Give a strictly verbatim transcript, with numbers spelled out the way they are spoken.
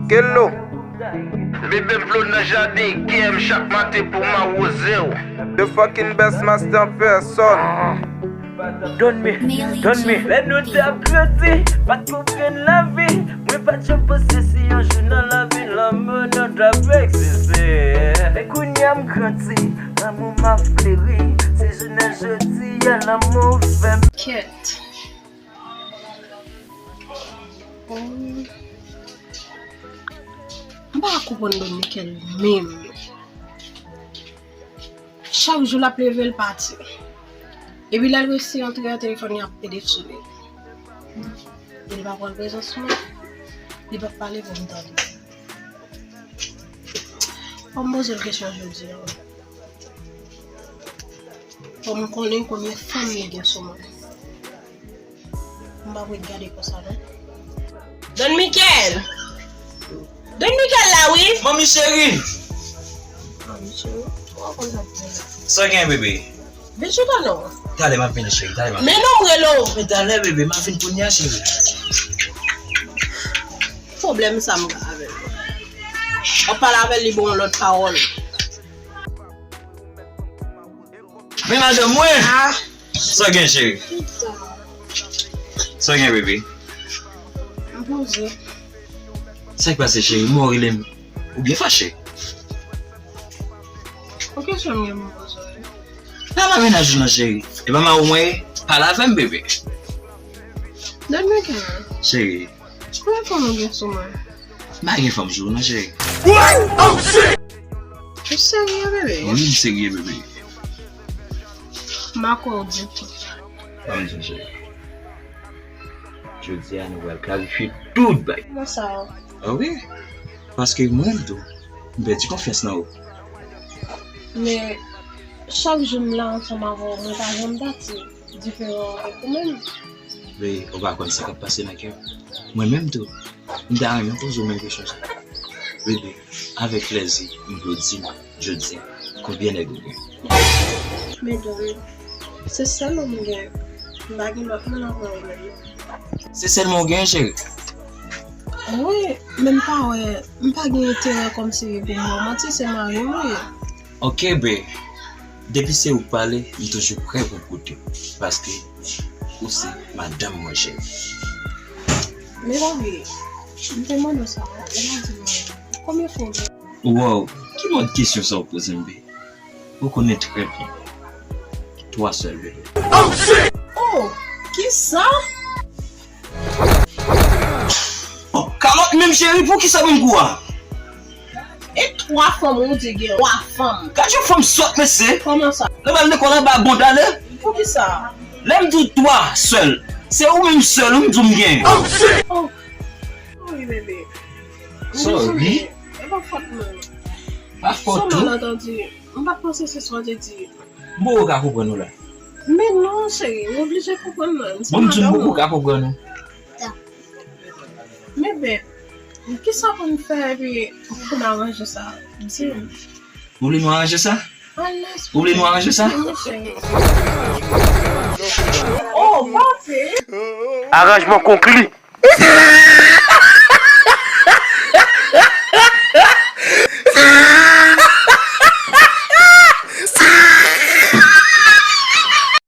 Kello. Bebe m flò nan jaden kè m chak maten pou m awoze w. The fucking best master an pèsòn. Don mi, don mi. Lè nou t ap grandi, pa t konprann lavi. Mwen pa t janm panse si yon jou nan lavi lanmou nou t ap egziste. Men kounye a m grandi, lanmou m ap fleri. Se jounen jodi a lanmou fè m. Kèt. Oh. M pa ka konprann Don Michel menm. Chak jou l ap leve, l pati. Epi lè l resi antre a, telefòn li ap pede sone. Li pa pran prezans mwen. Li pa pale pou m tande. Fò m poze l kesyon jodi a. Fò m konnen konbyen fanm li gen sou mwen. M p ap ret gade konsa non. Don Michel! Don Michel la wi! Manmi cheri! Manmi cheri, w ap konn sa pou mwen. Sa gen bebe? Vin chita non. Talè m ap vini cheri, talè m ap vini. Men non m rele w. Men talè bebe, m ap vin kounye a cheri. Pwoblèm sa m gen avè l. W ap pale avè l, li ba w yon lòt pawòl. Men madanm mwen! Ah. Sa gen cheri? Pita. Sa gen bebe? M poze. Sa k pase cheri? Mò rele m. Ou byen fache? Ou kesyon m gen pou m poze w wi. Pa nan mennaj ou non cheri. E pa mari w mwen ye? Pale avè m bebe. Donn mwen kè mwen. Cheri. Konbyen fanm ou gen sou mwen? M pa gen fanm sou ou non cheri. What? Oh shit! Ou serye bebe? Wi, m serye bebe. M pa kwè w ditou. Ban m di w cheri. Jodi a nou pral klarifye tout bagay. Kòman sa? Ah wi. Paske mwen tou, m pèdi konfyans nan ou. Men chak jou m la ansanm avè w, mwen pa janm pati diferan avèk ou menm. Men ou pa konn sa k ap pase nan kè m. Mwen menm tou, m ta renmen poze w menm kesyon sa. Bebe, avèk plèzi, m vle w di m, jodi a, konbyen nèg ou gen? Men Don, se sèl ou m gen. M pa gen lòt moun avè w menm non. Se sèlman ou gen, cheri? Wi, men m pa wè, m pa gen enterè kòmsi pou m ba w manti, se mari m ou ye. Ok, be, depi se ou k pale, m toujou prè pou m koute w, paske ou se madanm mwen, cheri. Men papi, m te mande w sa, ou pa di m konbyen fwa w gen. Wow, ki mòd kesyon sa w poze m, be? Ou konnen trè byen. Twa sèl, bebe. Oh, kisa? Oh, kalòt menm cheri, poukisa menm kou a? E twa fanm ou di gen twa fanm? Gad yon fanm sòt, mesye. Kòman sa? Lè w al lekòl anba bon talè. Poukisa? Lè m di w twa sèl, se ou menm sèl ou m di w m gen. Oh, wi, bebe. Sorry. E pa fòt mwen. Pa fòt ou. Son malantandi. M pa t panse se sa w te di. M poko ka konprann ou la. Men non, cheri, ou oblije konprann mwen. Bon, m di m poko ka konprann ou. Men, beb, kisa pou n fè epi pou n aranje sa? Di m. Ou vle nou aranje sa? Ou vle nou aranje sa? Oh, papi! Aranjman konkli!